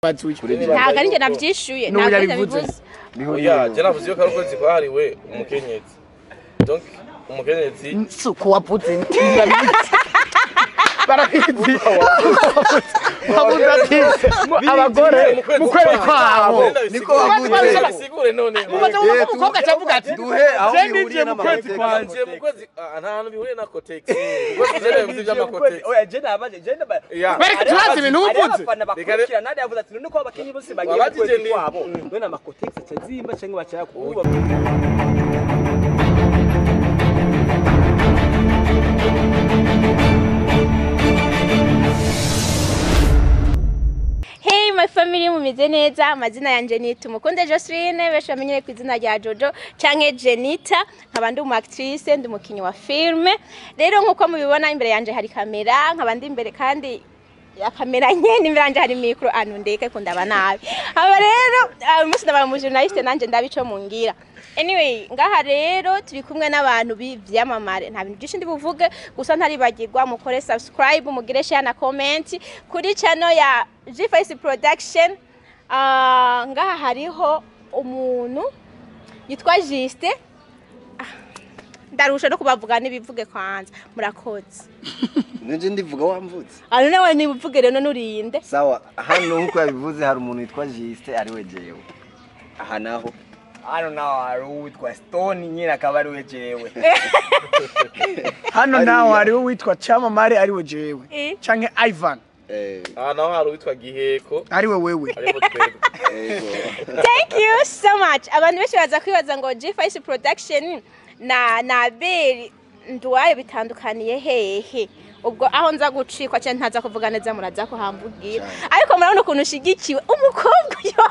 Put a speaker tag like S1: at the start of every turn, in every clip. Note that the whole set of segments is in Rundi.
S1: Bazuye.
S2: Ntabwo ari njye navyishuye,
S1: N'ubu
S2: ntabwo ari njye
S1: yabivuze.
S2: nabivuze.
S3: Oya, je navuze yuko ari ukwezi kwahariwe umukenyezi. Donc umukenyezi
S1: Suko wavuze, barabizi, wavuze ati abagore mu kwezi kwabo.
S4: Niko wavuze.
S3: Bisigure none.
S1: Mubaze wumva ko umukobwa acavuga ati
S4: Duhe aho
S1: je
S4: bihuriye
S1: ninjiye mu kwezi
S4: n'amakotex.
S1: kwanje.
S3: Ngiye mu kwezi, nta hantu bihuriye na Kotex. Ukwezi je nabivuze iby'amakotex.
S5: Oya, je nabaje, je nabaje.
S3: Ya.
S1: Bereka turazi ibintu
S5: Hariho
S1: uvuze.
S5: abafana bakurikira nade yavuze ati none ko abakinyi bose bagiye mu
S3: Wabajije
S5: kwezi
S3: ni-
S5: kwabo, none amakotex acazimba canke bacaya kuba?
S2: Hey my family, mumeze neza? Amazina yanje ni Tumukunde Joseline, benshi bamenyere ku izina rya Jojo canke Jenita, nkaba ndi umu actrice, ndi umukinyi wa filme. Rero nkuko mubibona, imbere yanje hari kamera, nkaba ndi imbere kandi ya kamera nyene, imbere yanje hari micro anu ndeke ko ndaba nabi. Aba rero uyu munsi ndaba mu journaliste, nanje ndabico mungira. Anyway, ngaha rero turi kumwe n'abantu b'ivyamamare. Nta bintu byinshi ndi buvuge, gusa ntaribagirwa mukore subscribe, mugire share na comment kuri channel ya G-Face Production. Ngaha hariho umuntu yitwa Juste. Ndarusha no kubavuga n'ibivuge kwanza. Murakoze.
S4: Nje ndivuga wamvutse.
S2: Ah, none nibuvuge rero nurinde.
S4: Sawa, hano nkuko yabivuze hari umuntu witwa Juste ari we jewe. Aha naho
S5: Hano naho hari uwitwa Stone nyine, akaba ari we jewe.
S1: Hano naho hariho uwitwa Camamare, ariwe jewe, canke Ivan.
S3: Aha naho hari uwitwa Giheko.
S1: Ariwe wewe.
S3: Aribo twebwe.
S4: Ego.
S2: Thank you so much. Abantu benshi baza kwibaza ngo G-Face Production na Abel Nduwayo bitandukaniye hehe? Ubwo aho nza gucikwa cyangwa ntaza kuvuga neza, muraza kuhambugira. Ariko murabona ukuntu ushigikiwe umukobwa yo.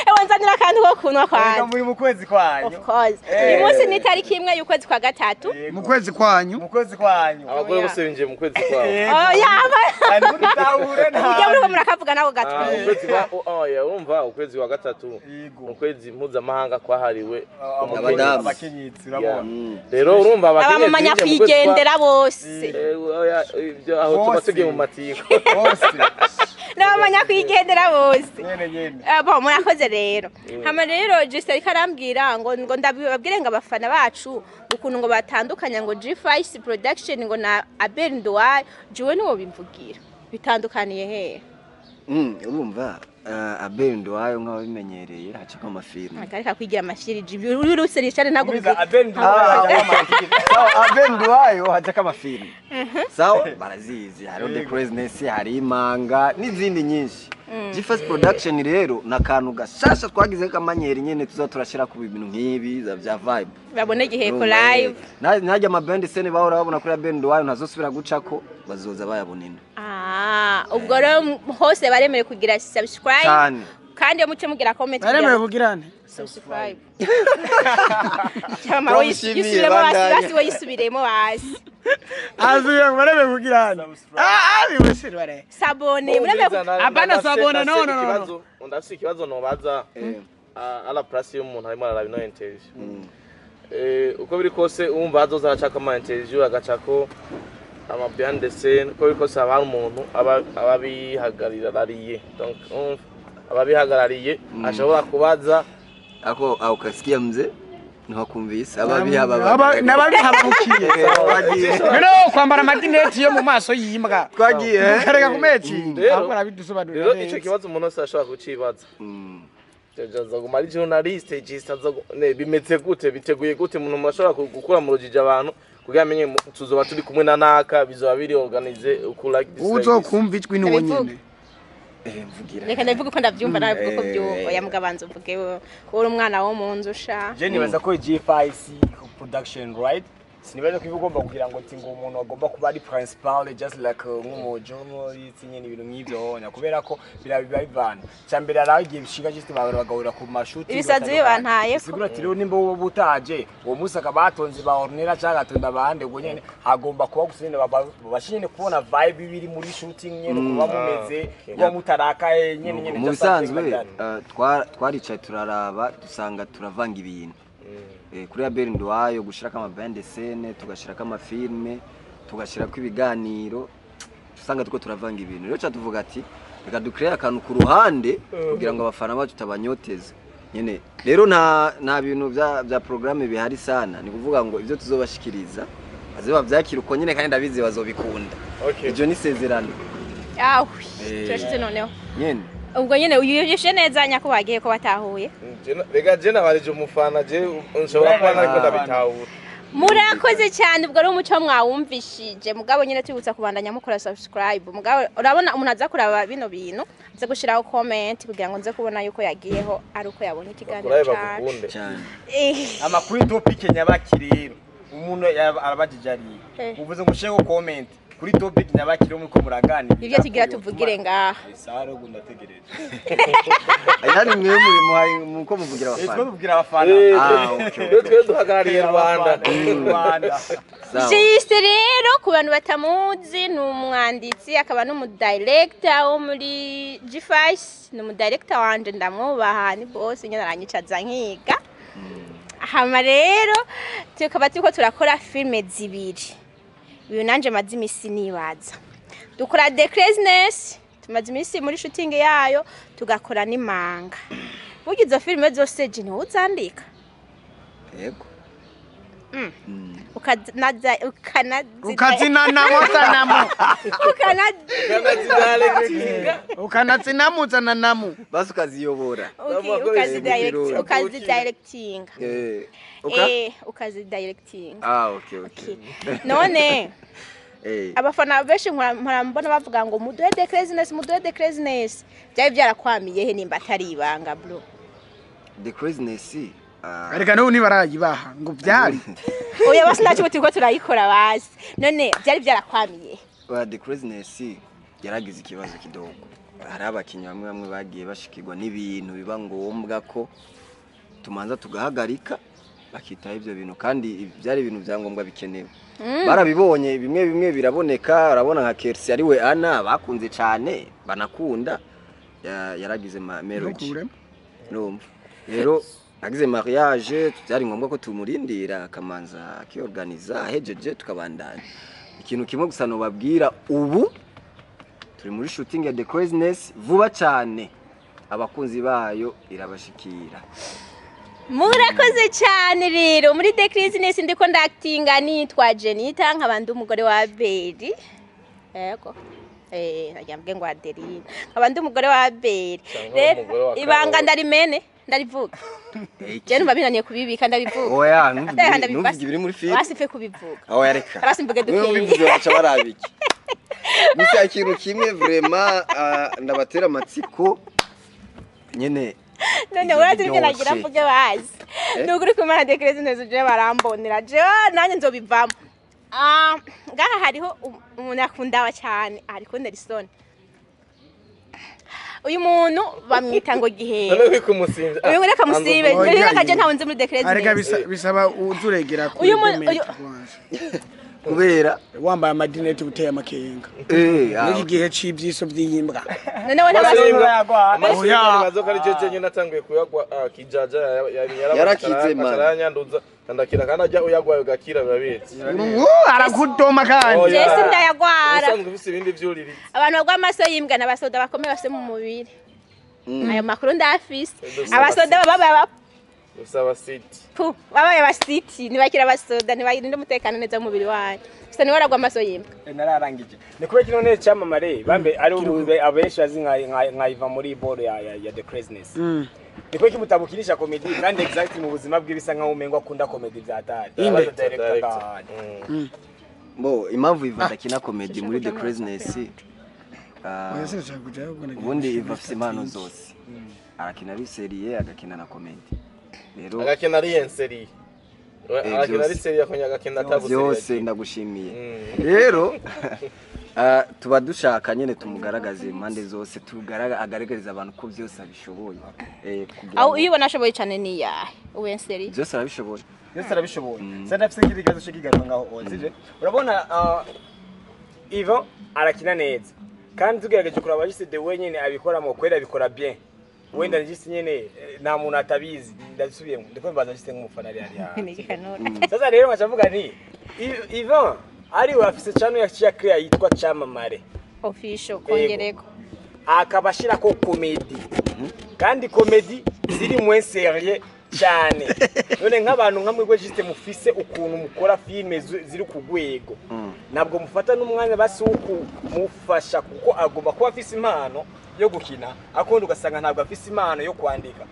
S2: Ewe, nzanira akantu ko kunywa
S5: Reka
S2: kwanjye.
S5: Muri mu kwezi kwanyu.
S2: Of course.
S5: Eh.
S2: Uyu munsi ni itariki 1 y'ukwezi kwa gatatu.
S5: Yego.
S1: Mu kwezi kwanyu.
S5: Mu kwezi kwanyu.
S3: Abagore
S2: Oya.
S3: bose binjiye mu kwezi kwabo.
S5: Yego.
S2: Oh yaba.
S5: Kandi mutahure
S2: Ujya muri ko murakavuga nako
S3: Ah,
S2: gatwi.
S3: ukwezi kwa oh, yeah, urumva ukwezi kwa gatatu.
S5: Yego.
S3: Ukwezi mpuzamahanga kwahariwe
S4: Abadamu.
S5: Abakenyezi, urabona.
S3: Rero urumva abakenyezi
S2: Abamama
S3: binjiye mu kwezi kwa
S2: nyakwigendera bose.
S3: Oya, ibyo aho tuba
S5: Bose.
S3: tugiye mu matiko.
S5: Bose.
S2: N'abamama nyakwigendera bose.
S5: Nyene nyene.
S2: Ah, bon, murakoze rero. Hama rero Juste ariko arambwira ngo ndababwire ngo abafana bacu ukuntu ngo batandukanya ngo G5 Production ngo na Abel Nduwayo, jewe niwo bimvugira. Bitandukaniye hehe?
S4: Urumva Abel Nduwayo nk'ababimenyereye haciko amafilme.
S2: Akareka kwigira amashiri jibi uri cyane ntabwo
S5: Umviza,
S2: bivuga.
S5: Abel Nduwayo ajya amafilme.
S4: Sawa, Abel Nduwayo hacako amafilme. Sawa, barazizi, hariho The Craziness, hari Imanga n'izindi nyinshi. G-Face Production rero ni akantu gashasha twagize k'amanyeri nyene tuza turashira ku bintu nk'ibi bya vibe.
S2: Babone Giheko
S4: Urumva,
S2: live.
S4: Najya ama band scene bahora babona kuri Abel Nduwayo ntazosubira gucako, bazoza bayabona ino.
S2: Ah, ubwo rero hose baremerewe kugira subscribe.
S4: Cyane.
S2: Kandi iyo muce mugira comment
S1: Baremerewe kugira nte?
S2: Subscribe. Cyama
S4: Turamushimiye,
S2: yisubiremo basi.
S4: bandanya.
S2: Basi we yisubiremo basi.
S1: Azuye ngo baremerewe kugira nte? Ah ah, bibusire bare.
S2: Sabone muremerewe.
S1: Abana sabone, no, no, no, no.
S3: Ndafise ikibazo nobaza à la place y'umuntu arimo araraba ino interview. Uko biri kose umva azoza aracako ama interview, agacako ama behind the scene, uko biri kose haba hari umuntu aba ababihagarariye, donc umva ababihagarariye ashobora kubaza.
S4: Ako aho ukasikia mzee ntiwakumvise ababihaba.
S1: N'ababihabukiye.
S4: Twagiye.
S1: Rero kwambara amadineti yo mu maso y'imbwa.
S4: Twagiye.
S1: Kareka kumeci.
S3: Rero-
S1: Ahubwo arabidusobanurira
S3: Rero ico
S1: neza.
S3: kibazo umuntu wese ashobora kucibaza. Jojo azoguma ari journaliste, Juste ne bimeze gute, biteguye gute, umuntu murashobora gukura mu rujijo abantu kugira amenye tuzoba turi kumwe na naka, bizoba biri organisé uku, like this, like this.
S1: Uzokumva ijwi ni uwo
S2: Ndabivuga.
S1: nyene.
S4: Mvugira.
S2: Reka ndabivuga uko ndabyumva, nawe uvuga uko byumva.
S4: Eh.
S2: Oya mugabanza uvuge wowe, uri umwana wo mu nzu sha.
S5: Je nibaza ko G5 Production, right, sinibaza ko iba igomba kugira ngo ati ngo umuntu agomba kuba ari principal just like nk'umujournalist nyene, ibintu nk'ivyo honya, kubera ko biba bivana cya mbere hari igihe bishinga just abantu bagahurira ku mashuti.
S2: Ibisazi bibantayeko.
S5: Bisigura ati rero nimba wowe utaje uwo munsi akaba hatonze ba Ornella cyangwa agatonda abandi, ubwo nyene hagomba kuba gusa nyene babashe nyene kubona vibe biri muri shooting nyene, kuba mumeze, kuba mutarakaye nyene nyene.
S4: Mu
S5: Just something
S4: bisanzwe
S5: like that.
S4: twaricaye turaraba, dusanga turavanga ibintu. Kuri Abel Nduwayo gushirako ama bande scène, tugashirako amafilme, tugashirako ibiganiro, usanga tuko turavanga ibintu. Rero ca tuvuga ati Reka dukreye akantu ku ruhande kugira ngo abafana bacu tutabanyoteza. Nyene rero nta bintu vya programme bihari sana, ni kuvuga ngo ivyo tuzobashikiriza baze bavyakira uko nyene, kandi ndabizi bazobikunda.
S3: Okay.
S4: Ivyo ni isezerano.
S2: Awe, turashitse noneho.
S4: Nyene.
S2: Ubwo nyene uyishe neza nyakubagiye ko batahuye.
S3: Rega je nabarije umufana, je nshobora kuba nariko ndabitahura.
S2: Murakoze cyane, ubwo ari umuco mwawumvishije. Mugabo nyine tubutsa kubandanya mukora subscribe. Mugabo urabona umuntu aza kuraba bino bintu, aza gushiraho comment kugira ngo nze kubona yuko yagiyeho ari uko yabonye ikiganiro
S3: Bakurabe
S2: cyacu.
S3: bagukunde.
S4: Cyane.
S5: Amakuru topic nyabaki rero umuntu arabajije ari uvuze ngo ushireko comment kuri topic nyabaki rero muriko muraganira.
S2: Ibyo tugira tuvugire ngaha.
S5: Saro ngo ndategereje.
S4: Ayari mwe muri muhaye muko muvugira
S5: Twe
S4: abafana.
S5: tubwira abafana.
S4: Ah, okay.
S3: Twe twe duhagarariye Rwanda.
S5: Rwanda.
S4: Sawa.
S2: Juste rero ku bantu batamuzi, ni umwanditsi akaba n'umudirector wo muri G5, ni umudirector wanje, ndamwubaha, ni boss nyine, aranyicaza nkiga. Hama rero tukaba turiko turakora filme zibiri. Uyu nanje maze imisi nibaza, dukora The Craziness, tumaze imisi muri shooting yayo, tugakora n'Imanga. Burya izo filime zose je niwe uzandika?
S4: Yego.
S1: Ukatsinanamo
S2: ukanazi
S1: ukanatsinamutsa nanamu.
S4: Basi ukaziyobora.
S2: Ukazidirectinga.
S4: Uka?
S2: Ukazidirectinga.
S4: Ah, okay, okay.
S2: None abafana benshi mpora mbona bavuga ngo muduhe The Craziness, muduhe The Craziness. Byari byarakwamiye he nimba atari ibanga, bro?
S4: The Craziness. Ah,
S1: Reka n'ubu ntibarayibaha ngo byari.
S2: Oya, basi ntacyo, turiko turayikora basi. None byari byarakwamiye?
S4: Wa The Craziness yaragize ikibazo kidogo. Hari abakinnyi bamwe bamwe bagiye bashikirwa n'ibintu biba ngombwa ko tumanza tugahagarika, bakitaho ibyo bintu, kandi byari ibintu bya ngombwa bikenewe. Barabibonye, bimwe bimwe biraboneka. Urabona nka Kersi ariwe Ana bakunze cyane banakunda, yaragize marriage.
S1: Ntukuremo.
S4: Urumva rero agize mariage, byari ngombwa ko tumurindira akamanza akiorganiza, ahejeje tukabandanya. Ikintu kimwe gusa nobabwira, ubu turi muri shooting ya The Craziness, vuba cyane abakunzi bayo irabashikira.
S2: Murakoze cyane. Rero muri The Craziness ndiko ndactinga nitwa Jenita, nkaba ndi umugore wa Beri. Yego, nagira mvuge ngo Adeline, nkaba ndi umugore wa Beri.
S3: Cyangwa
S2: Rero
S3: umugore wa
S2: ibanga
S3: Karoli.
S2: ndarimene, ndarivuga. Je numva binaniye kubibika, ndabivuga.
S4: Oya,
S2: Ndabiha,
S4: ntuvuge ibiri muri film.
S2: Basi mfe kubivuga.
S4: Oya, reka.
S2: Basi mvuge
S4: Wewe
S2: dukeye.
S4: ubivuze baca barabiki. Gusa ikintu kimwe vraiment, ndabatera amatsiko nyene.
S2: None urazi ibyo nagira
S4: Biryoshe.
S2: mvuge bazi?
S4: Eh?
S2: Ni ukuri kumana The Craziness je barambonera, je nanjye nzobivamo. Ah, ngaha hariho umuntu akundawa cyane, ariko Nelson. Uyu muntu bamwita ngo Gihera.
S3: None wikumusimvya.
S2: Uyu reka musibe.
S1: Oya,
S2: Uyu reka je ntawe nzi muri The
S1: Areka
S2: Craziness.
S1: bisaba uzuregera kuri
S2: Uyu
S1: demeti kwanza.
S4: Kubera
S1: Wambaye amadineti uteye amakenga.
S4: Ah,
S1: N'iki gihe c'ivyiso vy'imbwa.
S2: Noneho ntabazi.
S1: Oya.
S3: Amaso ari jeje nyine natanguye kuyagwa, kijaja
S4: Yarakize, man.
S3: Yaranyanduza ndakira, kandi ajya uyagwaye ugakira birabizi.
S1: Arakudoma kandi.
S3: Oya.
S2: Je sindayagwara.
S3: Usanzwe ufise ibindi vyuririzi.
S2: Abantu bagwa amaso y'imbwa n'abasoda bakomeye bafise mu mubiri. Ayo makuru ndafise.
S3: Ndusaba
S2: Abasoda babaye
S3: Usaba city.
S2: abapu, babaye abasiti, ntibakira abasoda, ntibarinda umutekano neza w'umubiri wanyu. Gusa niwe waragwa amaso y'imbwa.
S5: Nararangije. Ni kubera kino none cyamamare bambe ari ubu abenshi bazi nka Iva muri ball ya The Craziness. Ni kubera kimutabukirisha comedy, kandi exactly mu buzima bwe bisa nkaho umengo akunda comedy bya tari.
S1: Inde.
S5: Director ngahari.
S4: Bo impamvu Iva adakina comedy muri The Craziness,
S1: Oya, sinashaka kujayo, ubwo nagiye
S4: ubundi
S1: gushira
S4: Iva afise impano zose, arakina ari sérieux, agakina na comedy. Rero
S3: Agakina ari enseri. Agakina ari
S4: Byose.
S3: sérieux, akongera agakina atabu
S4: Byose, ndagushimiye. Rero tuba dushaka nyene tumugaragaze impande zose, agaragariza abantu ko byose abishoboye. Kugira
S2: Aho
S4: ngo-
S2: iyo ubona ashoboye cyane ni iyahe? Uwenseri.
S4: Byose arabishoboye.
S5: Byose arabishoboye. Sasa ndafise ikindi kibazo cyo kigaruka ngaho sivyo? Urabona Ivan arakina neza. Kandi tugerageje kuraba juste the way nyene abikora mu kwera abikora bien. Wenda juste nyene nta muntu atabizi, ndasubiyemo ndiko mbaza juste nk'umufana ari ari. Sasa rero nkaca mvuga nti Ivan ari we afise channel ya Chia Clear yitwa Camamare.
S2: Official kongereko.
S5: Akaba ashirako comédie, kandi comédie ziri moins sérieux cyane. None nk'abantu nka mwebwe juste mufise ukuntu mukora filme ziri ku rwego, ntabwo mufata n'umwanya basi wo kumufasha, kuko agomba kuba afise impano yo gukina, akundi ugasanga ntabwo afise impano yo kwandika.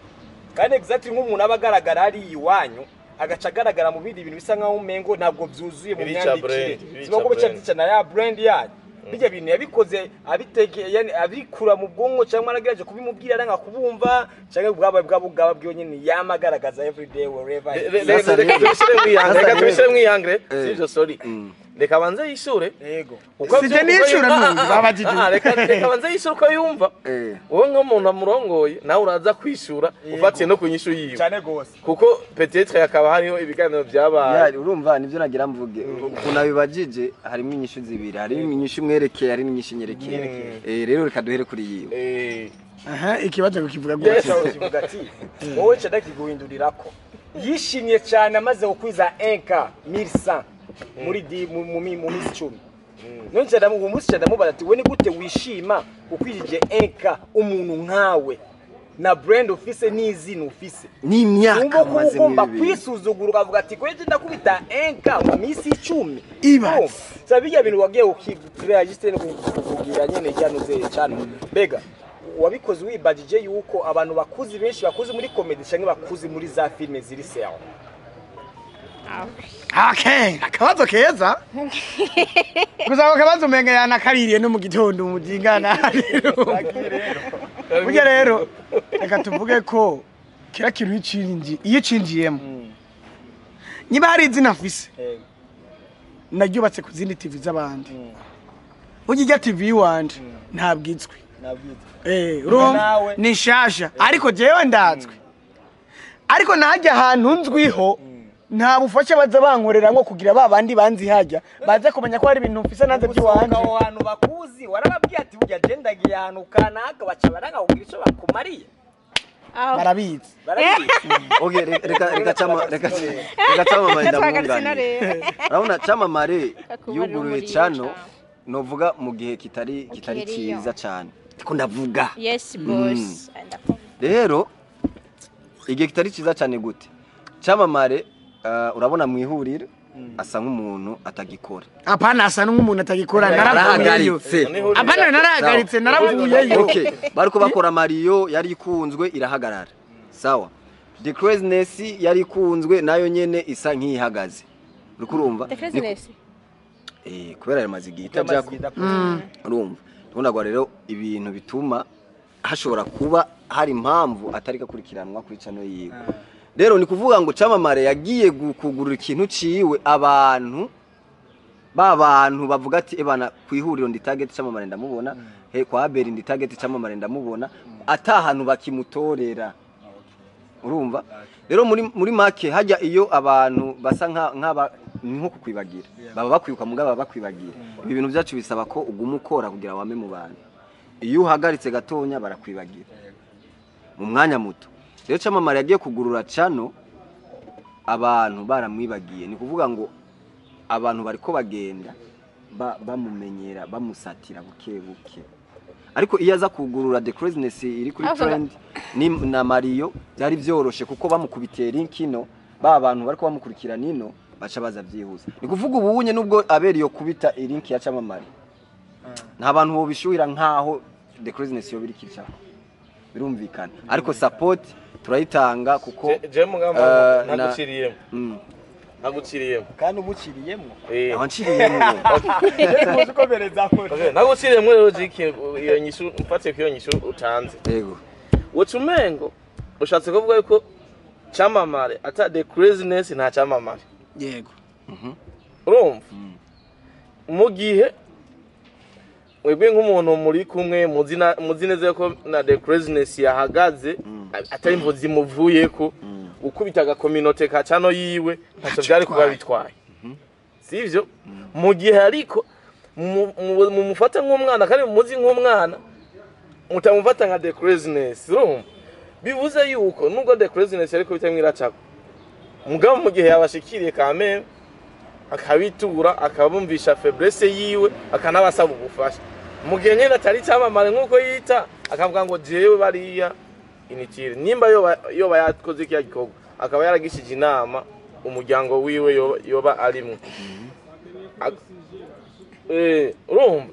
S5: Kandi exactly nk'umuntu aba agaragara ari iwanyu, agaca agaragara mu bindi bintu bisa nkaho umengo ntabwo byuzuye mu
S3: Birica
S5: myandikire,
S3: brand, birica
S5: siba ko bica
S3: brand.
S5: byica na ya brand yanyu. Bijya bintu yabikoze abitegeye, yani abikura mu bwonko, cyangwa aragerageje kubimubwira aranga kubumva, cyangwa bwaba bwa bugaba bwiwe nyine yama agaragaza everyday wherever he is.
S4: Sasa
S3: Reka
S4: rero-
S3: tubishyire mwihangre,
S4: Sasa
S3: reka
S4: rero-
S3: tubishyire mwihangre.
S4: Eh.
S3: Sivyo? Sorry, reka banze yishure.
S5: Yego.
S3: Uko
S1: Sije nishura n'ubu, babajije.
S3: Reka banze yishure uko yumva. Wowe nk'umuntu amurongoye, nawe uraza kwishura ufatiye no ku nyishu yiwe,
S5: Cyane gose.
S3: kuko peut-être hakaba hariho ibiganiro byabaye.
S4: Ya, urumva nivyo nagira mvuge. Ukuntu abibajije, harimo inyishu zibiri: harimo inyishu imwerekeye, hari n'inyishu inyerekeye. Rero reka duhere kuri yiwe.
S1: Aha, ikibazo kivuga gutya.
S5: Yesu kivuga ati wowe ca ndakiguhindurirako. Yishimye cyane amaze gukwiza 1K 1100 muri di mu mu mu minsi 10. None ca ndamu umunsi ca ndamubaza ati: "We ni gute wishima ukwijije 1K, umuntu nkawe na brand ufise n'izina ufise?"
S4: N'imyaka
S5: Wumva ko
S4: umaze
S5: ugomba
S4: muri ibi bintu.
S5: kwisuzugura ukavuga ati kweje ndakubita 1K mu minsi 10.
S1: Ibaze.
S5: Sa bijya bintu wagiye ukibera juste no kukugira nyene cyanuze cyane. Mbega wabikoze wibajije yuko abantu bakuzi benshi bakuzi muri comedy cyangwa bakuzi muri za filme ziri sérieux?
S1: Okay, akabazo keza. Gusa ako kabazo umenga yanakaririye no mu gitondo umujingana. Burya rero reka tuvuge ko kira kintu iyo ucinjiyemo, niba hari izina mfise, naryubatse ku zindi TV z'abandi. Burya irya TV iwanje ntabwo izwi.
S5: Nabwite.
S1: Urumva
S5: Nawe.
S1: ni nshasha, ariko jewe ndazwi. Ariko najya ahantu nzwiho, nta bufasha baza bankorera nko kugira ba bandi banzi hajya baze kumenya ko hari ibintu mfise nanze by'iwanje.
S5: Aho hantu bakuzi warababwiye ati burya je ndagiye ahantu kanaka, baca baranga kugira ico bakumariye?
S2: Aho.
S1: Barabizi.
S5: Barabizi.
S4: Okay, reka chama reka chamamare
S2: Twagarutse no
S4: ndamwunganira.
S2: rero.
S4: Urabona Camamare
S2: Kakubarira
S4: yuguruye
S2: umuriro
S4: cano
S2: cane.
S4: novuga mu gihe kitari
S2: Ukiheriyo.
S4: ciza cane, ndiko ndavuga.
S2: Yes boss. Ndakumva.
S4: Rero igihe kitari ciza cane gute? Camamare, urabona mu ihuriro asa nk'umuntu atagikora.
S1: Apana, asa n'umuntu atagikora, naravuyeyo.
S4: Narahagaritse.
S1: Apana, narahagaritse, naravuyeyo.
S4: Okay, bariko bakora Mario yari ikunzwe irahagarara, sawa. The Craziness yari ikunzwe nayo nyene isa nk'ihagaze, uriko urumva?
S2: The Craziness.
S4: Kubera yamaze igihe itajako, urumva? Ndabona rero ibintu bituma hashobora kuba hari impamvu atari gakurikiranwa kuri channel yiwe. Rero ni kuvuga ngo Camamare yagiye kugurura ikintu ciwe, abantu ba bantu bavuga ati: "Ebana, ku ihuriro ndi target Camamare ndamubona, he kwa Abel ndi target Camamare ndamubona," ata hantu bakimutorera. Urumva rero muri make hajya iyo abantu basa nka nk'aba ni nko kukwibagira, baba bakwibuka mugabo baba bakwibagira. Ibi bintu byacu bisaba ko uguma ukora kugira wame mu bantu. Iyo uhagaritse gatonya barakwibagira mu mwanya muto. Rero Camamare yagiye kugurura cano abantu baramwibagiye, ni kuvuga ngo abantu bariko bagenda bamumenyera, bamusatira buke buke. Ariko iyo aza kugurura The Craziness iri kuri trend ni na Mario, byari byoroshe kuko bamukubitiye link ino, ba bantu bariko bamukurikira nino baca baza byihuse. Ni kuvuga ubunye nubwo abera iyo kubita link ya Camamare, nta bantu bobishuhira nkaho The Craziness yo biri kicako. Birumvikana, ariko support turayitanga kuko
S3: Je mugamba ntaguciriyemo. Ntaguciriyemo.
S5: Kandi umuciriyemo.
S4: Aho nciriyemo.
S5: Muzi ukomereza.
S3: Okay, ntaguciriyemo rero jiki iyo nyishu, mfatiye ku iyo nyishu utanze.
S4: Yego.
S3: Woca umengo ushatse kuvuga yuko Camamare ata The Craziness nta Camamare.
S1: Yego.
S3: Urumva mu gihe mwebwe nk'umuntu muri kumwe muzi neza yuko na The Craziness yahagaze atari imvo zimuvuyeko, ukubita agakominote ka cano yiwe ntacyo byari kuba bitwaye, sivyo? Mu gihe ariko mumufata nk'umwana kandi mumuzi nk'umwana, mutamufata nka The Craziness. Urumva bivuze yuko nubwo The Craziness ariko bitamwiracako mugabo, mu gihe yabashikiriye kameme akabitura, akabumvisha faiblesse yiwe, akanabasaba ubufasha. Mu gihe nyene atari icyamamare nk'uko yita, akavuga ngo jewe bariya initire, nimba yoba yakoze kiriya gikorwa akaba yaragishije inama umuryango wiwe yoba arimwo. Urumva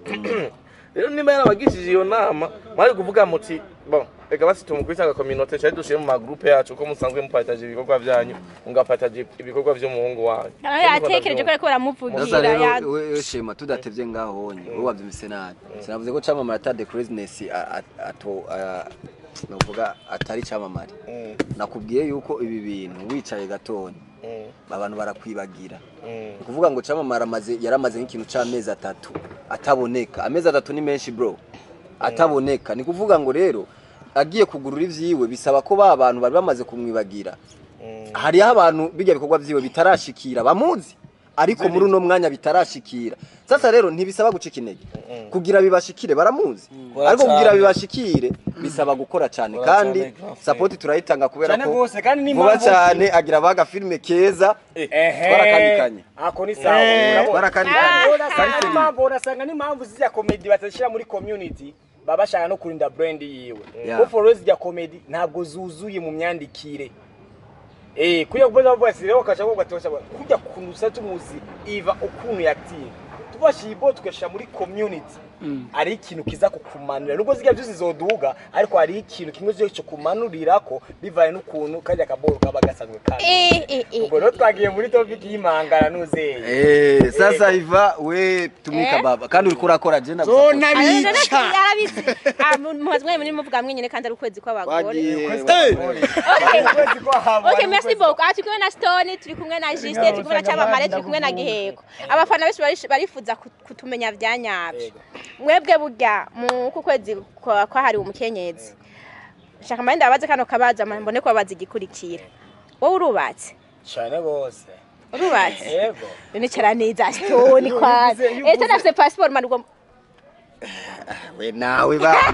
S3: rero nimba yarabagishije iyo nama, mwari kuvuga muti bon, reka basi tumukubise agakominote cari dushire mu magroupe yacu, ko musanzwe mupartage ibikorwa vyanyu, mugapartage ibikorwa vy'umuhungu wanyu.
S2: Yatekereje ko ariko baramuvugira.
S4: Sasa rero wewe Shema, tudatevye ngaho honye, wowe wavyumvise nabi. Sinavuze ko camamare ata the craziness ato novuga atari camamare. Nakubwiye yuko ibi bintu wicaye gatonya abantu barakwibagira. Ni kuvuga ngo camamare amaze yaramaze nk'ikintu c'amezi 3 ataboneka. Amezi 3 ni menshi bro. Ataboneka. Ni kuvuga ngo rero agiye kugurura ivyiwe bisaba ko ba bantu bari bamaze kumwibagira. Hariho abantu bijya bikorwa vyiwe bitarashikira bamuzi, ariko muri uno mwanya bitarashikira. Sasa rero ntibisaba gucika intege. Kugira bibashikire baramuzi, ariko kugira bibashikire bisaba gukora cyane, kandi support turayitanga kubera ko vuba cyane agira baga filme keza twarakandikanye.
S5: Ako ni sawa,
S4: twarakandikanye.
S5: Mpamvu urasanga ni impamvu zijya comedy batashira muri community, babashaka no kurinda brand yiwe. Ko followers ya comedy ntabwo zuzuye mu myandikire. Kuya kubaza voice rero kacha ko gatosha kujya kunusa tumuzi iva ukuntu yaktiye. Tubashibo tukasha muri community. Ari ikintu kiza kukumanura. Nubwo zijya byose zoduga, ariko ari ikintu kimwe cyo kumanurirako bivaye n'ukuntu kajya kaboro kaba gasanzwe kandi. Ubwo rero twagiye muri topic y'imangara nuzeye.
S4: Sasa Iva we tumika baba kandi uriko urakora agenda
S1: zona bica.
S2: Yarabizi. Muhazwe muri muvuga mwenyene kandi ari ukwezi kw'abagore. Okay, merci beaucoup. Turi kumwe na Stone, turi kumwe na Juste, turi kumwe na Camamare, turi kumwe na Giheko. Abafana benshi barifuza kutumenya vyanyavyo. Mwebwe burya mu kwezi kwahariwe umukenyezi, shaka mba ndabaze kano kabaza mbone ko babaza igikurikira. Wowe urubatse?
S5: Cyane gose.
S2: Urubatse?
S5: Yego.
S2: Nicara neza Stone kwaza. Ese nafise passport manuko.
S4: We nawe ba.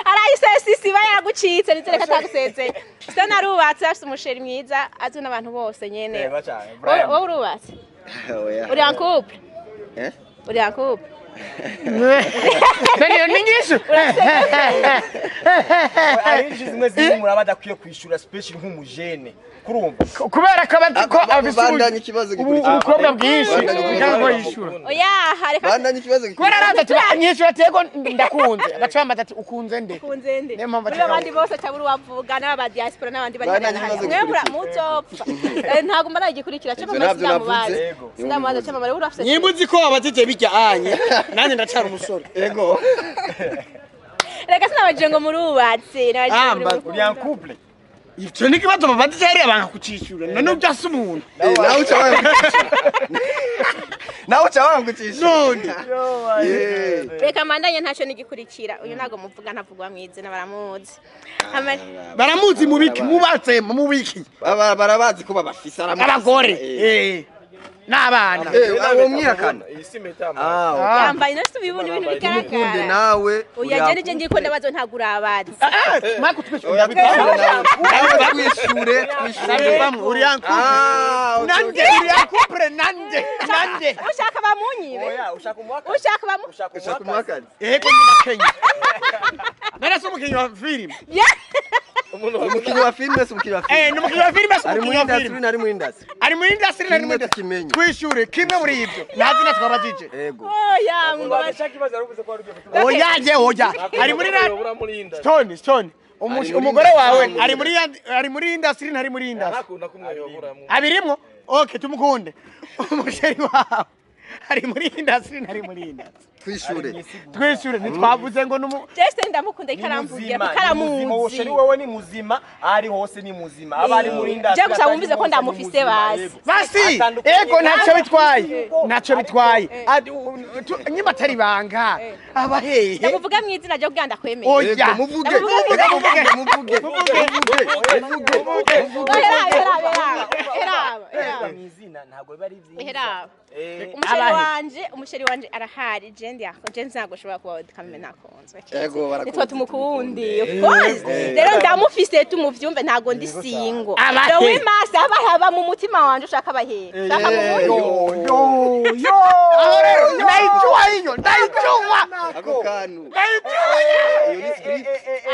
S2: Arayisesisi bayagucitse nizere ko atagusezeye. Stone arubatse, afise umusheri mwiza azwi n'abantu bose nyene.
S5: Yego cyane.
S2: Wowe urubatse? Uri en couple? Uri en couple?
S1: Nani ningishu.
S5: Ari zimwe zimwe muraba adakwiye kwishura special nk'umujene. Kurumva.
S1: Kubera ko ko
S4: abandanya ikibazo gikurikira.
S1: Ubukobwa bwinshi ntabwo yishura.
S2: Oya, hareka.
S4: Bandanya ikibazo gikurikira.
S1: Kubera araza ati nyishura atego ndakunze. Agacamba ati ukunze nde?
S2: Ukunze nde?
S1: Niyo mpamvu
S2: abandi bose atabura uwavuga n'aba diaspora n'abandi bari hano. Mwe muzopfa. Ntabwo mbara igikurikira cyo mama sinamubaza. Sinamubaza cyo mama urafise.
S1: Nyimbuzi ko abazije bijya anye. Nanjye ndacara umusore.
S4: Yego.
S2: Reka sinabajije ngo murubatse.
S5: Uri en couple.
S1: Ivyo ni kibazo babaza hariya banga kucishura. None ubyase umuntu.
S4: Nawe uca wanga. Nawe uca wanga kucishura.
S1: None.
S2: Reka mandanye ntacyo nigikurikira. Uyu ntago muvuga ntavugwa mwizina baramuzi.
S1: Baramuzi mubiki mubatse mubiki.
S4: Barabazi ko babafisa
S1: abagore. N'abana.
S4: Uwo mwihakana.
S2: Yambaye no subibona ibintu bigaragara.
S4: Mukunde nawe.
S2: Oya je nje ndiko ndabazo ntagura abazi.
S1: Mako twishure.
S4: Twishure, twishure.
S1: Uri en couple. Nande uri en couple nande. Nande.
S2: Ushaka bamunyibe.
S5: Oya, ushaka umwaka.
S2: Ushaka bamu.
S4: Ushaka umwaka.
S1: Yego ni Kenya. Nara so umukinyi wa film.
S4: Umukinyi wa film se umukinyi wa film.
S1: Ni umukinyi wa film se umukinyi wa film.
S4: Ari muri industry,
S1: ari muri industry. Ari muri industry. Twishure kimwe muri ibyo. Nazi na twabajije.
S4: Yego.
S2: Oya, ngo
S5: bashaka ibaza rubuze ko ari
S1: Oya je oya. Ari muri Stone, Stone. Umugore wawe ari muri ari muri industry ntari muri industry. Abirimwo? Okay, tumukunde. Umusheri wawe ari muri industry ntari muri industry.
S4: Twishure.
S1: Twishure ntitwavuze ngo numu
S2: Jeste ndamukunda ikaramvugira karamuzi.
S5: Umusheri wewe ni muzima, ari hose ni muzima. Aba ari muri industry.
S2: Je gusa wumvize ko ndamufise basi.
S1: Basi. Ego ntacyo bitwaye. Ntacyo bitwaye. Nyimba atari banga. Aba hehe.
S2: Ndamuvuga mu izina ryo kugira ndakwemeye.
S1: Oya,
S4: muvuge. Muvuge. Muvuge. Muvuge.
S2: Era era era. Era.
S5: Mu izina ntabwo Ntabwo biba ari byiza.
S2: Ehera.
S5: Eh,
S2: Umusheri
S1: Abahe.
S2: wanje, umusheri wanje arahari, je ndi ako, je ntabwo ushobora kuba kameme ntakunzwe.
S4: Ego, barakunze.
S2: Nitwa tumukundi, of course. Rero ndamufise tumuvyumve, ntago ndi single.
S1: Abahe.
S2: Rowe masa abahaba mu mutima wanje, ushaka abahe. Ushaka mu
S4: Eh,
S2: wundi.
S5: Yo yo.
S1: Aho rero ndayijua hiyo, ndayijua.
S4: Ako kantu iyo ni script.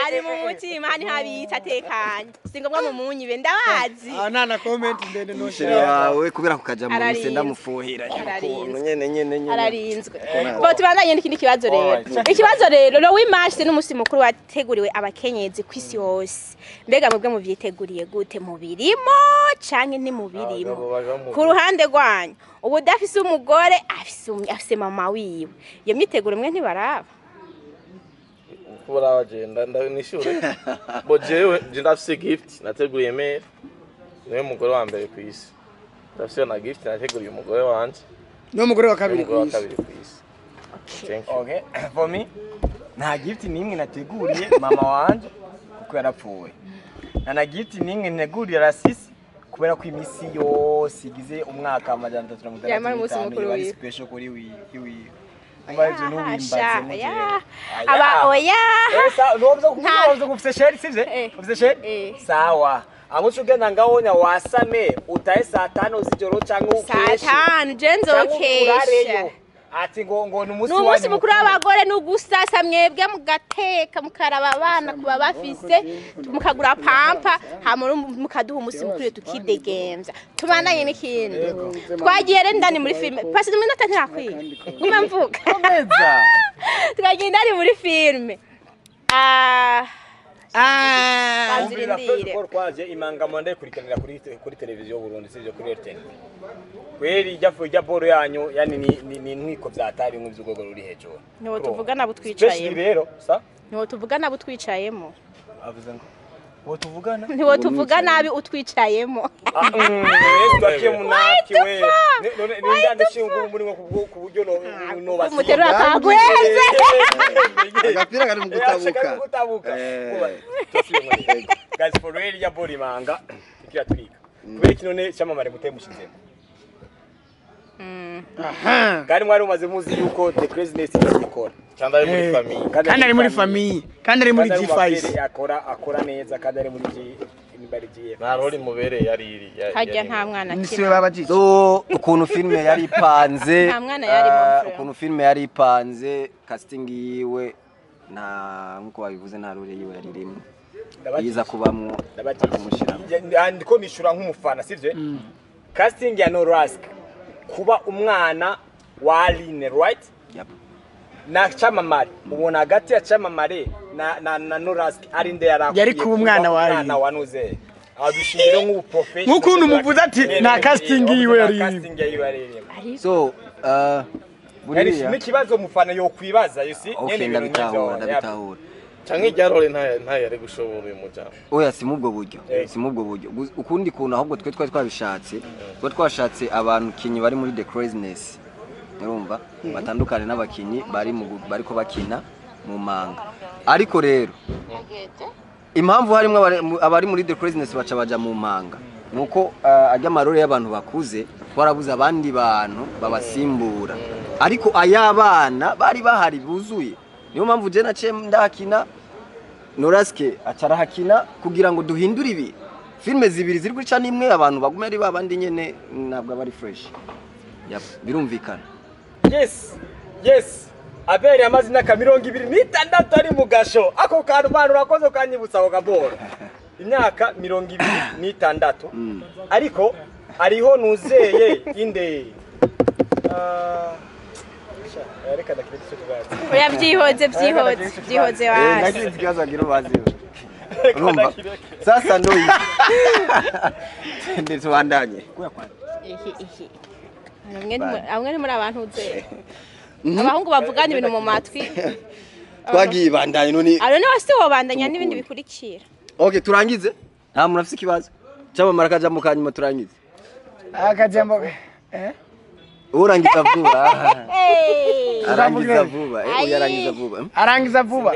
S2: Ari mu mutima hani habitse atekanye. Si ngombwa mu munyibe, ndabazi.
S1: Ah, nana comment ndende no
S4: Umusheri wawe kubera kukaja mu mise
S2: Ararinzwe.
S4: ndamufuhira
S2: Ararinzwe.
S4: ukuntu nyene nyene nyene.
S2: Ararinzwe. Bo tubandanye n'ikindi kibazo rero.
S5: Alright.
S2: Ikibazo rero, le 8 mars n'umunsi mukuru wateguriwe abakenyezi kw'isi hose. Mbega mwebwe muvyiteguriye gute? Mubirimo canke ntimubirimo?
S3: Abagabo baja mu
S2: Ku ruhande rwanyu, ubu udafise umugore afise mama wiwe, iyo myiteguro mwe ntibaraba?
S3: Kubura abagenda nishure bo jewe je ndafise gift nateguriye mère, niwe mugore wa mbere ku isi. Ndafise na gift nateguriye umugore wanje.
S1: Niwe mugore wa
S3: niwe
S1: kabiri
S3: mugore wa
S1: ku isi.
S3: kabiri ku isi. Thank you.
S5: Okay, for me nta gift nimwe nateguriye mama wanje kuko yarapfuye. Nta na gift nimwe nteguriye Rasisi kubera ko imisi yose igize umwaka 365
S2: Yamara umunsi mukuru
S5: iba ari
S2: wiwe.
S5: special kuri wiwe. Umva ivyo nubimbaze
S2: Sha,
S5: mugere.
S2: ya. Aba oya.
S5: Nobyo ufise sheri sivyo?
S2: Eh.
S5: Ufise sheri?
S2: Eh.
S5: Sawa. Amuco ugenda ngahonya wasame utahe saa tano z'ijoro canke
S2: Saa
S5: ukeshe.
S2: tanu je
S5: Canke
S2: nzokesha.
S5: urareyo. Ati ngo ni umunsi
S2: Ni umunsi
S5: wanyu
S2: mukuru w'abagore, ni ugusasa mwebwe mugateka, mukaraba abana kuba bafise, mukagura pampa, hama mukaduha umunsi mukuru tukidegemvya. Tubandanye n'ikindi. Twagiye rero indani muri filime pasi iminota ntirakwiye nguma mvuga.
S5: Komeza.
S2: Twagiye indani muri filime. Ah,
S1: Ah.
S2: banza urindire.
S5: Paul kwaje imangamo ndayikurikiranira kuri televiziyo Burundi sivyo, kuri RTN. Kweri ijya boro yanyu yani ni intwiko vyatari nk'ivyo ruri hejuru.
S2: Niwo tuvugana
S5: Especially
S2: butwicayemo.
S5: rero sa
S2: Niwo tuvugana butwicayemo.
S5: Avuze ngo wo tuvugana.
S2: Niwo tuvuga nabi utwicayemo.
S5: Ah, twakiye munaki we. None ni ndashinga muri ngo ku buryo no basi.
S2: Umuterura akaguheze.
S4: Agapira kari mu gutabuka.
S5: Gutabuka.
S4: Eh.
S5: Guys, for real ya bori imanga ikiratwika. Kubera iki none cyamamare mutemushizemo?
S1: Aha.
S5: Kandi mwari mumaze muzi yuko The Craziness ikora.
S3: Kandi ari muri
S1: Eh.
S3: famille.
S1: Kandi ari muri famille, kandi ari muri
S5: Kandi ari mu
S1: G5.
S5: mapere akora neza kandi ari muri G imibare GF.
S3: Nta role mubereye yari iri
S2: Harya nta mwana
S1: Nisiwe
S2: akina.
S1: babajije.
S4: So ukuntu filime yari ipanze,
S2: Nta mwana yarimo, frère.
S4: ukuntu filime yari ipanze, casting yiwe nta nkuko babivuze, nta role yiwe yari irimo yiza kubamwo bakamushyiramo.
S5: Ndiko nishura nk'umufana sivyo? Casting ya Norask kuba umwana wa Aline, right?
S4: Yep.
S5: Na Chamamare, ubona hagati ya Chamamare na Norask ari nde yarakwiye
S1: Yari kuba umwana wa Aline.
S5: umwana wa Nuze adushingire nk'ubu professional
S1: Nk'ukuntu muvuze ati, nta casting yiwe yari irimo.
S5: Casting yiwe yari irimo.
S4: So
S5: Yani
S4: buriya
S5: n'ikibazo umufana yokwibaza, you see?
S4: Okay,
S5: Nyene ibintu
S4: ndabitahura,
S5: nk'ivyo,
S4: ndabitahura.
S3: Canke irya role nta yari gushobora uyu mujama.
S4: Oya, si mubwo buryo.
S5: Eh.
S4: Si mubwo buryo. Ukundi kuntu ahubwo twe twari twabishatse, twari twashatse abantu kinyi bari muri The Craziness, urumva, batandukane n'abakinyi bari mu bariko bakina mu manga. Ariko rero impamvu harimo abari muri The Craziness baca baja mu manga nuko ajya amarore y'abantu bakuze twarabuze abandi bantu babasimbura, ariko ay'abana bari bahari buzuye. Niyo mpamvu je naciye ndahakina, Noraske acarahakina kugira ngo duhindure ibi filime zibiri ziri guca n'imwe, abantu bagume ari babandi nyene, ntabwo aba ari fresh. Yep, birumvikana.
S5: Yes, Abel yamaze imyaka 26 ari mu gasho. Ako kantu bana urakoze ukanyibutsa ako kaboro. Imyaka 26. Ariko ariho nuzeye inde. Ah, sha, reka ndakireke icyo kibazo.
S2: Oya, byihoze, byihoze, byihoze wasi.
S4: Nagize ikibazo agira ubaze. Urumva sasa ndo ndetse tubandanye.
S2: Ihi ihi. Amwe ni muri abantu uze. Abahungu bavugana ibintu mu matwi.
S4: Twagiye bandanye none.
S2: Aro ni wasi wobandanya n'ibindi bikurikira.
S4: Okay, turangize. Nta muntu afise ikibazo cyamamara akajambo ka nyuma turangize.
S1: Akajambo eh?
S4: Urangiza vuba.
S2: Hey!
S4: Arangiza vuba, eh,
S2: Ayi.
S4: oya, arangiza vuba.
S1: Arangiza vuba.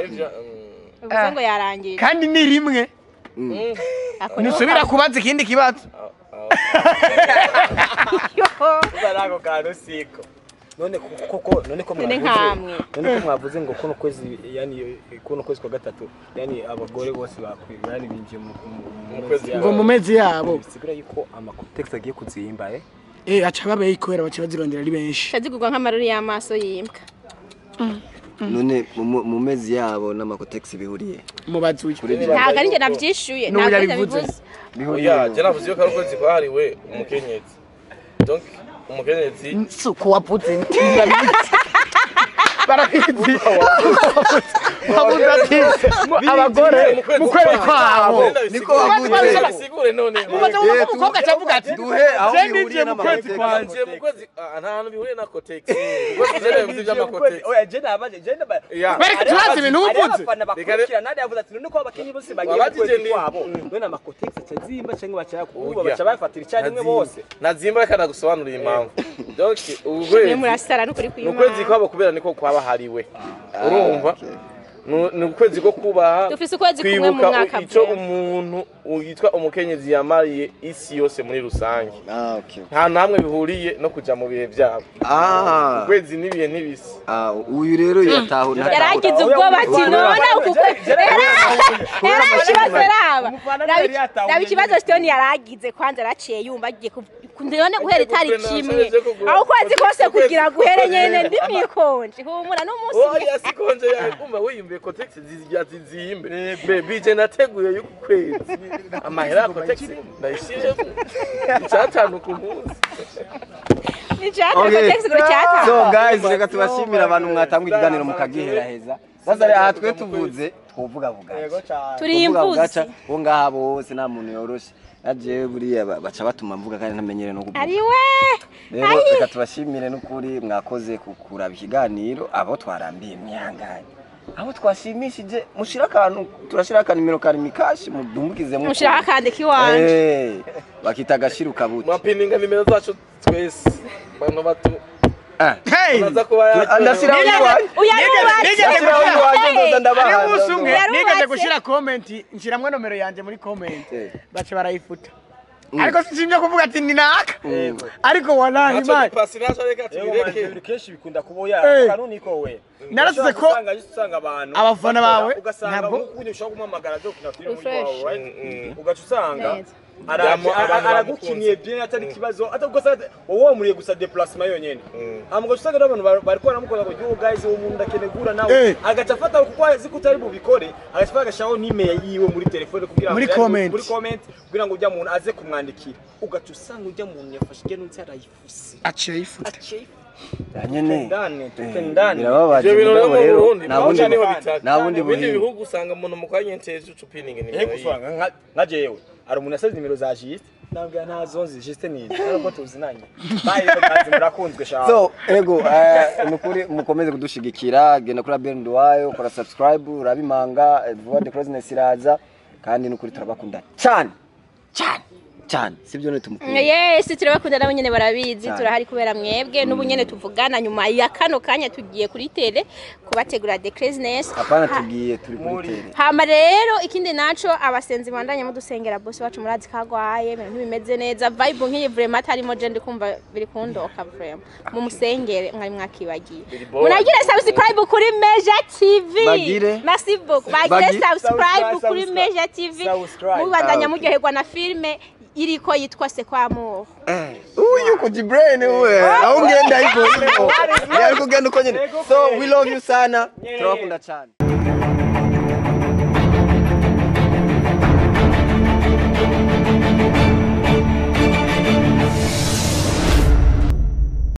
S2: Uvuze ngo yarangiye.
S1: Kandi ni rimwe.
S2: Ako niho
S1: Nusubira kubaza ikindi kibazo.
S5: Uzarako kantu siko. None koko none ko mwavuze. None ko mwavuze ngo kuno kwezi yani kuno kwezi kwa gatatu yani abagore bose bakwiye yani binjiye mu kwezi
S1: ngo mu mezi yabo.
S5: Bisigura yuko amakotex agiye kuzimba
S1: aca babe ikwera baca bazirondera ari benshi.
S2: Cazigurwa nk'amarori y'amaso yimbwa.
S4: None mu mezi yabo n'amakotex bihuriye.
S1: Mubazuye.
S2: Ntago ari nje navyishuye, ntago nabivuze.
S3: Oya, je navuze yuko ari ukwezi kwahariwe umukenyezi. Donc umukenyezi
S1: suko wapuze barabizi. Wabuze ati abagore mu kwezi kwabo
S4: niko wabuze.
S3: Sigure none.
S1: Mubaza umukobwa acavuga ati
S4: duhe aho bihuriye
S1: n'amakotex
S3: kwanje mu kwezi nta hantu bihuriye na kotex. Kuko je navuze iby'amakotex.
S5: Oya je nabaje je nabaje.
S1: Bareke turazi ibintu uvuze.
S5: Abafana bakurikira nade yavuze ati none ko abakenyi bose bagiye mu kwezi kwabo. None amakotex acazimba canke bacayakuba baca bafatira icyarimwe bose.
S3: Nazimba reka nagusobanurira impamvu. Donc ukwezi
S2: murasara n'ukuri kw'Imana.
S3: Ukwezi kwabo kubera niko kwabahariwe. Urumva? Ni ukwezi ko kubaha
S2: dufise ukwezi kumwe mu mwaka
S3: ico umuntu yitwa umukenyezi yamariye isi yose muri rusange. Nta namwe bihuriye no kuja mu bihe byabo. Ukwezi n'ibihe ntibisa.
S4: Uyu rero yatahura
S2: yaragize ubwoba ati none raba ikibazo Stone yaragize kwanza araciye yumva agiye none guhera itari kimwe aho kwezi kose kugira guhere nyene ndimikonje humura n'umunsi
S3: oya sikonje yakumva wiyumviye kotex zizimbe baby je nateguye yuko kwezi amahera kotex ndayishije icyatanu ku munsi
S2: icyatanu kotex kuri cyatanu.
S4: So guys reka tubashimira abantu mwatanga ikiganiro mukagiheraheza. Sasa aha twe tuvuze twovuga bugaca
S2: turi imvuzi
S4: bo ngaha bose nta muntu yoroshe naje buriya baca batuma mvuga kandi ntamenyere no kuvuga.
S2: Ariwe
S4: rero reka tubashimire n'ukuri mwakoze kukuraba ikiganiro abo twarambiye mwihanganye abo twashimishije mushira akantu turashira akanimero ka mikashi mudumukizemo
S2: mushira akandi kiwanje
S4: bakita agashiruka buti
S3: mwapininga nimero zacu twese bantu batu
S1: nigeze gushira comment nshiramwe nomero yanje muri comment bace barayifuta ariko sinshimye kuvuga ati ni naka ariko wallahi man
S5: kenshi bikunda kuboya kanuni ko we
S1: narasize ko
S5: usanga abantu
S1: abafana bawe
S5: ntabwo ukunye ushobora kumamagara zo kuna filime muri wawe right ugaca usanga aragukiniye bien atari kibazo atagusa wowe wamuriye gusa déplacement yonyene amugo usanga n'abantu bariko baramukora ngo yo guys uwo muntu ndakenegura nawe agaca afata kuko azi ko utari bubikore agaca agashaho n'email yiwe muri telefone kugira
S1: muri comment
S5: kugira ngo ujya muntu aze kumwandikira ugaca usanga ujya muntu yafashe igeno nzi arayifuse
S1: aciye yifute
S4: nyene
S5: tupendane
S4: birababaje
S3: rero
S4: nta bundi
S3: bundi bihugu usanga umuntu mukanyenteje ucupininga
S5: ni usanga nka jewe ari umuntu asaze nimero za Juste nabwo ntazo nzi Juste ni ariko tuzinanye bayi kazi murakunzwe sha.
S4: So ego nukuri mukomeze kudushigikira genda kuri Abel Nduwayo kora subscribe urabimanga vuba the craziness iraza kandi nukuri turabakunda cyane cyane cyane sibyo ne tumukunda.
S2: Yes turabakunda nabo nyene barabizi turahari kubera mwebwe n'ubu nyene tuvugana nyuma ya kano kanya tugiye kuri tele kubategura the craziness.
S4: Apana tugiye turi kuri tele.
S2: Hama rero ikindi naco abasenzi bandanye mudusengera boss wacu murazi kagwaye ibintu ntibimeze neza vibe nkiyi vraiment harimo je ndikumva biri kundoka vraiment mumusengere mwari mwakibagiye. Munagira subscribe kuri Meja TV. Merci beaucoup. Bagire subscribe kuri Meja TV. Mubandanya muryoherwa na filme iriko yitwa Se kwa Amour.
S4: Uyu kujibrain we. Aho ngenda hivyo hivyo. Yari kugenda uko nyene. So we love you sana. Turabakunda cyane.